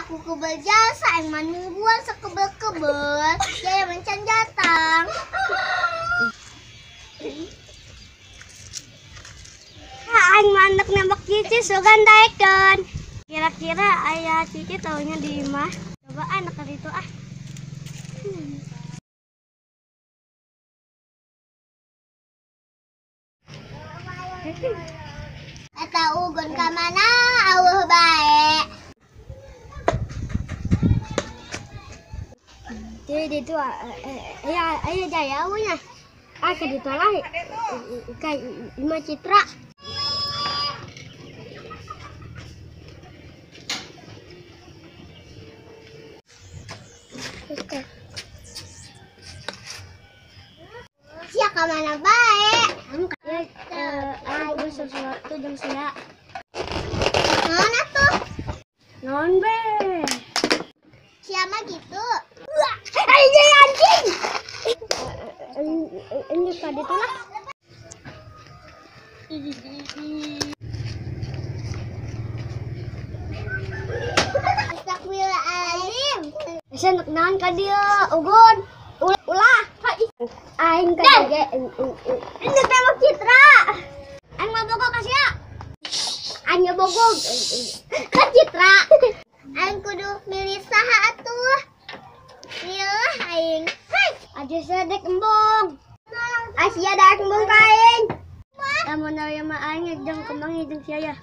Aku kebel jasa aing mah nungguan sakebel-kebel. Jaya mencan datang. Aing mah anak nembak Cici sugan daekeun. Kira-kira ayah Cici taunya di imah. Coba anak itu ah. Eta ugun ka mana aweuh bae. Jadi itu aya aya jaya aweuhnya. Ah ka ditu lah ka imah Citra. Sia ka mana bae? Aing sesuatu jeung sia. Naon atuh? Naon be? Sia mah gitu. Anjing anjing. Ini ka ditu lah. Astagfirullahaladzim. Sia naon ka dieu? Ugun. Ulah. Aing ka dieu. Ini tembak Citra. Aing mah bogo ka sia. Aing bogo ka Citra. Aing kudu milih saha atuh. Milih aing. Aja sedek embung. Asia daek embung ka aing. Lamun aya mah aing jeung kembang jeung sia ya.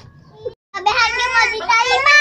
Kabehan ge mau diterima.